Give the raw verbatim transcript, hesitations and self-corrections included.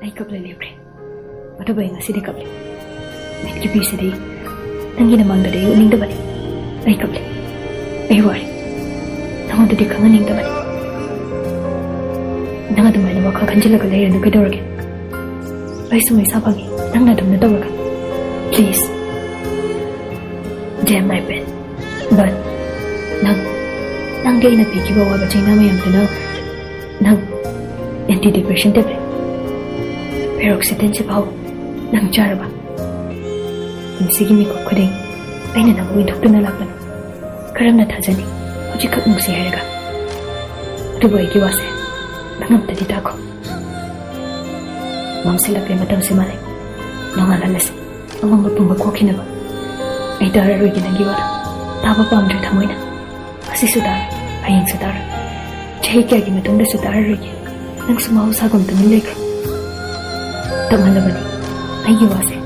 ꯑꯩ ꯀꯞꯂ ꯂꯦꯞꯈ꯭ꯔꯦ꯫ ꯑꯗꯨꯕꯨ ꯑꯩ ꯉꯁꯤꯗꯤ ꯀꯞꯂꯦ꯫ ꯃꯤꯠꯀꯤ ꯄꯤꯁꯤꯗꯤ ꯅꯪꯒꯤ ꯅꯃꯥꯡꯗꯗꯤ ꯑꯩ ꯎꯠꯅꯤꯡꯗꯕꯅꯤ꯫ ꯑꯩ ꯀꯞꯂꯦ꯫ ꯑꯩ ꯋꯥꯔꯦ꯫ ꯅꯉꯣꯟꯗꯗꯤ ꯈꯪꯍꯟꯅꯤꯡꯗꯕꯅꯤ꯫ ꯅꯪ ꯑꯗꯨꯃꯥꯏꯅ ꯋꯥꯈꯜ ꯈꯟꯖꯤꯜꯂꯒ ꯂꯩꯔꯅꯨ, ꯀꯩꯗꯧꯔꯒꯦ? ꯑꯩꯁꯨ ꯃꯩꯁꯥ ꯐꯪꯉꯤ, ꯅꯪꯅ ꯑꯗꯨꯝꯅ ꯇꯧꯔꯒ꯫ Please. Damn my pen. But ꯅꯪ, ꯅꯪꯗꯤ ꯑꯩꯅ ꯄꯤꯈꯤꯕ ꯑꯋꯥꯕ ꯆꯩꯅꯥ ꯃꯌꯥꯝꯗꯨꯅ ꯅꯪ anti depression tablet, paroxetine ꯁꯤꯐꯥꯎ ꯅꯪ ꯆꯥꯔꯕ? ꯄꯨꯟꯁꯤꯒꯤ ꯃꯤꯀꯨꯞ ꯈꯨꯗꯤꯡ ꯑꯩꯅ ꯅꯪꯕꯨ ꯏꯟꯊꯣꯛꯇꯨꯅ ꯂꯥꯛꯄꯅꯤ꯫ ꯀꯔꯝꯅ ꯊꯥꯖꯅꯤ? ꯍꯧꯖꯤꯛꯈꯛ ꯅꯨꯡꯁꯤ ꯍꯥꯏꯔꯒ꯫ ꯑꯗꯨꯕꯨ ꯑꯩꯒꯤ ꯋꯥꯁꯦ ꯅꯪ ꯑꯝꯇꯗꯤ ꯇꯥꯈꯣ꯫ ꯃꯝꯁꯤꯜꯂꯛꯂꯦ, ꯃꯇꯝꯁꯤ ꯃꯥꯜꯂꯦ꯫ ꯅꯣꯡꯉꯥꯜꯍꯜꯂꯁꯤ꯫ ꯑꯃꯝꯕ ꯄꯨꯝꯕ ꯀꯣꯛꯈꯤꯅꯕ꯫ ꯑꯩ ꯇꯥꯔꯔꯣꯏꯒꯦ ꯅꯪꯒꯤ ꯋꯥꯗꯣ꯫ ꯇꯥꯕ ꯄꯥꯝꯗ꯭ꯔꯦ ꯊꯃꯣꯏꯅ꯫ ꯉꯁꯤꯁꯨ ꯇꯥꯔꯣꯏ, ꯍꯌꯦꯡꯁꯨ ꯇꯥꯔꯣꯏ꯫ ꯆꯍꯤ ꯀꯌꯥꯒꯤ ꯃꯇꯨꯡꯗꯁꯨ ꯇꯥꯔꯔꯣꯏꯒꯦ꯫ ꯅꯪꯁꯨ ꯃꯍꯧꯁꯥꯒꯨꯝ ꯇꯨꯃꯤꯟ ꯂꯩꯈ꯭ꯔꯣ꯫ ꯇꯞꯃꯜꯂꯕꯅꯤ꯫ ꯑꯩꯒꯤ ꯋꯥꯁꯦ